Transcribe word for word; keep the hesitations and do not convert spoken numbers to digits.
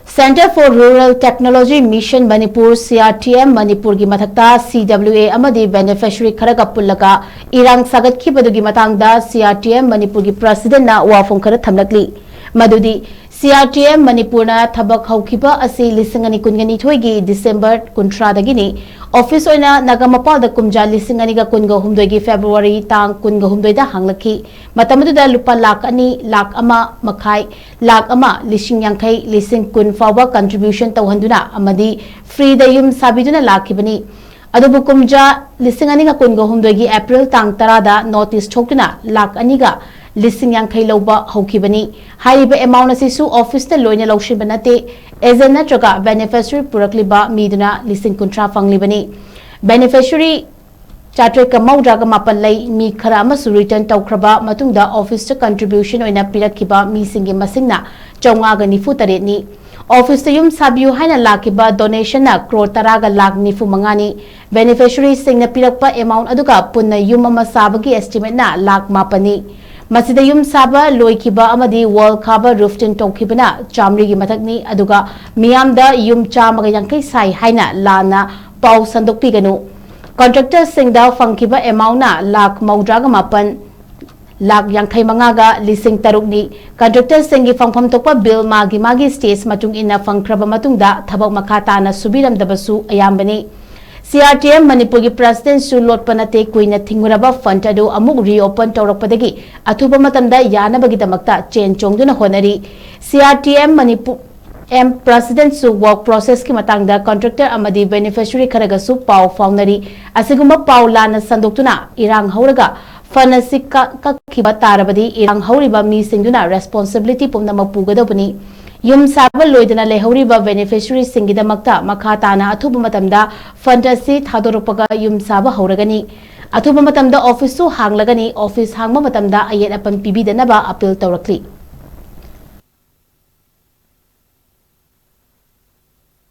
Centre for Rural Technology Mission Manipur, C R T M, ꯃꯅꯤꯄꯨꯔꯒꯤ ꯃꯊꯛꯇ C W A ꯑꯃꯗꯤ beneficiary ꯈꯔꯒ ꯄꯨꯜꯂꯒ ꯏꯔꯥꯡ ꯁꯥꯒꯠꯈꯤꯕꯗꯨꯒꯤ ꯃꯇꯥꯡꯗ C R T M ꯃꯅꯤꯄꯨꯔꯒꯤ presidentꯅ ꯋꯥꯐꯝ ꯈꯔ ꯊꯝꯂꯛꯂꯤ꯫ ꯃꯗꯨꯗꯤ C R T M ꯃꯅꯤꯄꯨꯔꯅ ꯊꯕꯛ ꯍꯧꯈꯤꯕ ꯑꯁꯤ ꯂꯤꯁꯤꯡ ꯑꯅꯤ ꯀꯨꯟꯒ ꯅꯤꯊꯣꯏꯒꯤ December ꯀꯨꯟꯊ꯭ꯔꯥꯗꯒꯤꯅꯤ꯫ Office ꯑꯣꯏꯅ ꯅꯥꯒꯥꯃꯄꯥꯜꯗ ꯀꯨꯝꯖꯥ ꯂꯤꯁꯤꯡ ꯑꯅꯤꯒ ꯀꯨꯟꯒ ꯍꯨꯝꯗꯣꯏꯒꯤ February ꯇꯥꯡ ꯀꯨꯟꯒ ꯍꯨꯝꯗꯣꯏꯗ ꯍꯥꯡꯂꯛꯈꯤ꯫ ꯃꯇꯝ ꯑꯗꯨꯗ ꯂꯨꯄꯥ ꯂꯥꯈ ꯑꯅꯤ, ꯂꯥꯈ ꯑꯃ ꯃꯈꯥꯏ, ꯂꯥꯈ ꯑꯃ, ꯂꯤꯁꯤꯡ ꯌꯥꯡꯈꯩ, ꯂꯤꯁꯤꯡ ꯀꯨꯟ ꯐꯥꯎꯕ contribution ꯇꯧꯍꯟꯗꯨꯅ ꯑꯃꯗꯤ freeꯗ ꯌꯨꯝ ꯁꯥꯕꯤꯗꯨꯅ ꯂꯥꯛꯈꯤꯕꯅꯤ꯫ ꯑꯗꯨꯕꯨ ꯀꯨꯝꯖꯥ ꯂꯤꯁꯤꯡ ꯑꯅꯤꯒ ꯀꯨꯟꯒ ꯍꯨꯝꯗꯣꯏꯒꯤ April ꯇꯥꯡ ꯇꯔꯥꯗ notice ꯊꯣꯛꯇꯨꯅ ꯂꯥꯈ ꯑꯅꯤꯒ ꯂꯤꯁꯤꯡ ꯌꯥꯡꯈꯩ ꯂꯧꯕ ꯍꯧꯈꯤꯕꯅꯤ꯫ ꯍꯥꯏꯔꯤꯕ amount ꯑꯁꯤꯁꯨ officeꯅ ꯂꯣꯏꯅ ꯂꯧꯁꯤꯟꯕ ꯅꯠꯇꯦ, agent ꯅꯠꯇ꯭ꯔꯒ beneficiary ꯄꯨꯔꯛꯂꯤꯕ ꯃꯤꯗꯨꯅ ꯂꯤꯁꯤꯡ ꯀꯨꯟꯊ꯭ꯔꯥ ꯐꯪꯂꯤꯕꯅꯤ꯫ Beneficiary ꯆꯥꯇ꯭ꯔꯦꯠꯀ ꯃꯧꯗ꯭ꯔꯥꯒ ꯃꯥꯄꯟ ꯂꯩ꯫ ꯃꯤ ꯈꯔ ꯑꯃꯁꯨ return ꯇꯧꯈ꯭ꯔꯕ ꯃꯇꯨꯡꯗ officeꯇ contribution ꯑꯣꯏꯅ ꯄꯤꯔꯛꯈꯤꯕ ꯃꯤꯁꯤꯡꯒꯤ ꯃꯁꯤꯡꯅ ꯆꯥꯝꯃꯉꯥꯒ ꯅꯤꯐꯨ ꯇꯔꯦꯠꯅꯤ꯫ Officeꯇ ꯌꯨꯝ ꯁꯥꯕꯤꯌꯨ ꯍꯥꯏꯅ ꯂꯥꯛꯈꯤꯕ donationꯅ ꯀ꯭ꯔꯣꯔ ꯇꯔꯥꯒ ꯂꯥꯈ ꯅꯤꯐꯨ ꯃꯉꯥꯅꯤ꯫ Beneficiaryꯁꯤꯡꯅ ꯄꯤꯔꯛꯄ amount ꯑꯗꯨꯒ ꯄꯨꯟꯅ ꯌꯨꯝ ꯑꯃ ꯁꯥꯕꯒꯤ estimateꯅ ꯂꯥꯈ ꯃꯥꯄꯟꯅꯤ꯫ ꯃꯁꯤꯗ ꯌꯨꯝ ꯁꯥꯕ ꯂꯣꯏꯈꯤꯕ ꯑꯃꯗꯤ wall ꯈꯥꯕ, roof tin ꯇꯧꯈꯤꯕꯅ ꯆꯥꯃꯔꯤꯒꯤ ꯃꯊꯛꯅꯤ, ꯑꯗꯨꯒ ꯃꯤꯌꯥꯝꯗ ꯌꯨꯝ ꯆꯥꯝꯃꯒ ꯌꯥꯡꯈꯩ ꯁꯥꯏ ꯍꯥꯏꯅ ꯂꯥꯟꯅ ꯄꯥꯎ ꯁꯟꯗꯣꯛꯄꯤꯒꯅꯨ꯫ Contractorꯁꯤꯡꯗ ꯐꯪꯈꯤꯕ amountꯅ ꯂꯥꯈ ꯃꯧꯗ꯭ꯔꯥꯒ ꯃꯥꯄꯟ, ꯂꯥꯈ ꯌꯥꯡꯈꯩ ꯃꯉꯥꯒ ꯂꯤꯁꯤꯡ ꯇꯔꯨꯛꯅꯤ꯫ Contractorꯁꯤꯡꯒꯤ ꯐꯪꯐꯝ ꯊꯣꯛꯄ bill ꯃꯥꯒꯤ ꯃꯥꯒꯤ stage ꯃꯇꯨꯡ ꯏꯟꯅ ꯐꯪꯈ꯭ꯔꯕ ꯃꯇꯨꯡꯗ ꯊꯕꯛ ꯃꯈꯥ ꯇꯥꯅ ꯁꯨꯕꯤꯔꯝꯗꯕꯁꯨ ꯑꯌꯥꯝꯕꯅꯤ꯫ C R T M ꯃꯅꯤꯄꯨꯔꯒꯤ presidentꯁꯨ ꯂꯣꯠꯄ ꯅꯠꯇꯦ, ꯀꯨꯏꯅ ꯊꯤꯡꯉꯨꯔꯕ fund ꯑꯗꯨ ꯑꯃꯨꯛ reopen ꯇꯧꯔꯛꯄꯗꯒꯤ ꯑꯊꯨꯕ ꯃꯇꯝꯗ ꯌꯥꯅꯕꯒꯤꯗꯃꯛꯇ ꯆꯦꯟ ꯆꯣꯡꯗꯨꯅ ꯍꯣꯠꯅꯔꯤ꯫ C R T M Manipur M presidentꯁꯨ work processꯀꯤ ꯃꯇꯥꯡꯗ contractor ꯑꯃꯗꯤ beneficiary ꯈꯔꯒꯁꯨ ꯄꯥꯎ ꯐꯥꯎꯅꯔꯤ꯫ ꯑꯁꯤꯒꯨꯝꯕ ꯄꯥꯎ ꯂꯥꯟꯅ ꯁꯟꯗꯣꯛꯇꯨꯅ ꯏꯔꯥꯡ ꯍꯧꯔꯒ fund ꯑꯁꯤ ꯀ-, ꯀꯛꯈꯤꯕ ꯇꯥꯔꯕꯗꯤ ꯏꯔꯥꯡ ꯍꯧꯔꯤꯕ ꯃꯤꯁꯤꯡꯗꯨꯅ responsibility ꯄꯨꯝꯅꯃꯛ ꯄꯨꯒꯗꯧꯕꯅꯤ꯫ ꯌꯨꯝ ꯁꯥꯕ ꯂꯣꯏꯗꯅ ꯂꯩꯍꯧꯔꯤꯕ beneficiaryꯁꯤꯡꯒꯤꯗꯃꯛꯇ ꯃꯈꯥ ꯇꯥꯅ ꯑꯊꯨꯕ ꯃꯇꯝꯗ fund ꯑꯁꯤ ꯊꯥꯗꯣꯔꯛꯄꯒ ꯌꯨꯝ ꯁꯥꯕ ꯍꯧꯔꯒꯅꯤ꯫ ꯑꯊꯨꯕ ꯃꯇꯝꯗ officeꯁꯨ ꯍꯥꯡꯂꯒꯅꯤ꯫ Office ꯍꯥꯡꯕ ꯃꯇꯝꯗ ꯑꯌꯦꯠ ꯑꯄꯟ ꯄꯤꯕꯤꯗꯅꯕ appeal ꯇꯧꯔꯛꯂꯤ꯫